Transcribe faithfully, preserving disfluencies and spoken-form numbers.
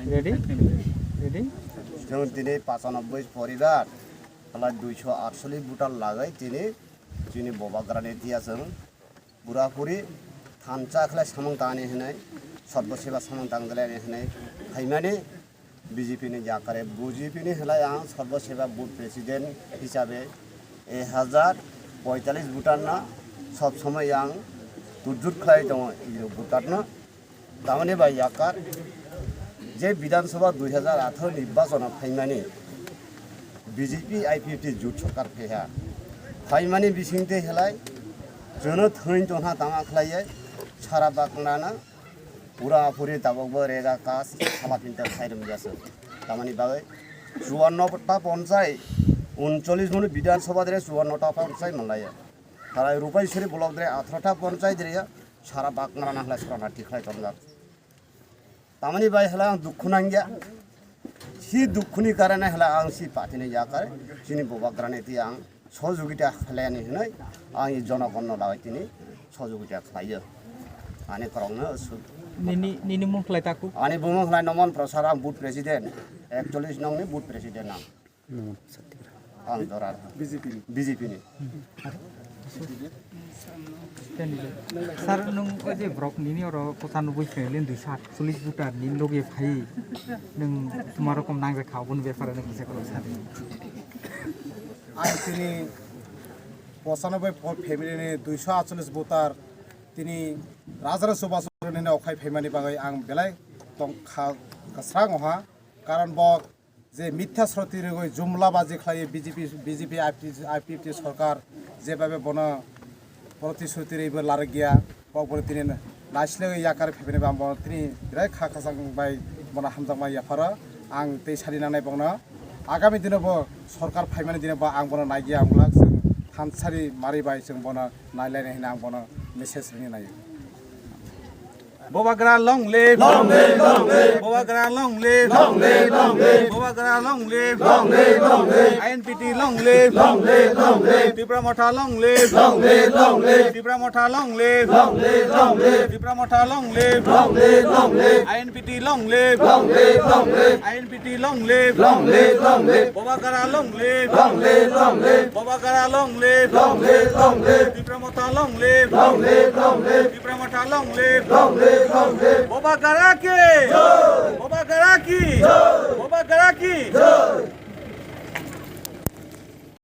Ready? Ready? Chwng tini pachanobboi poribar, halai duiso atsollis voter lagai tini chini Bubagrani tiya chwng purapuri thansa khlai samung tangni hinwi, sorbo seba samung tangdalani hinwi phaimani B J P ni yakare, B J P ni halai ang sorbo seba booth president hisabe ek hajar poitallis voter no sob somoi ang tujut khlai tongo, voter no. Tamoni bai yakar je Bidhan Sabha dui hajar atharo nirbachono phaimani B J P I P F T jut sorkar phaiha. Phaimani bisingtwi halai chwngno thwin tongha tama khlaiwi sara baknano pura puri tabokbo rega kas sala pinta khairwm jasa. Tamoni bagwi chuanno ta ponchai, uncholish mano Bidhan Sabha dre chuanno ta ponchai manlaiya. Halai Rupaiswari block dre atharo ta ponchai dre ya. Sara baknarana halai sorana tikhlai tongjak. Tamani bai halai ang dukhu nangya. Si dukhuni karane halai ang si patini yakar, chini Bubagrani ti ang sojugita khlaiyani hinwi ang i jonogonno lawai tini sojugita khlaiyo. Ani korokno su- Nini, nini mung khlai taku? Ani bumung halai Noman Prasad, ang booth president, ekchollis nongni booth president ang. Ang jora. B J P ni. B J P ni. Sir, nwng o je borok nini oro pochanoboi family ni duiso atchollis voter ni loge phai, nwng tuma rokom nangjakha, oboni bepare nwng kisa kwrwng sa di. Ang tini pochanoboi family ni duiso atchollis voter tini Rajarao chubachu nini okhai phaimani bagwi ang belai tongkha kwsrang oha, karon bo je mitha sroti rwgwi jumla baji khlaiwi B J P, B J P I P F T sorkar jebabe bono protisuti rwibo larwkya, kok bono tini naislewwi yakar phaimani ba bono tini belai kha khachang bai bono hamjakma yapharo. Ang tei sari nangnai bokno agami dino bo sorkar phaimani dino bo ang bono naigiya wngla, chwng thansari mari bai chwng bono nailainai hwnwi ang bono message rwni naio. Bubagra long live! Long live, long live! Bubagra long live! Long live, long live! Bubagra long live! Long live, long live! I N P T long live! Long live, long live! Tipra Motha long live! Long live, long live! Tipra Motha long live! Long live, long live! Tipra Motha long live! Long live, long live! I N P T long live! Long live, long live! I N P T long live! Long live, long live! Bubagra long live! Long live, long live! Bubagra long live! Long live, long live! Tipra Motha long live! Long live, long live! Tipra Motha long live! Long live, long live! Bubagra ki! Jai! Bubagra ki! Jai! Bubagra ki! Jai!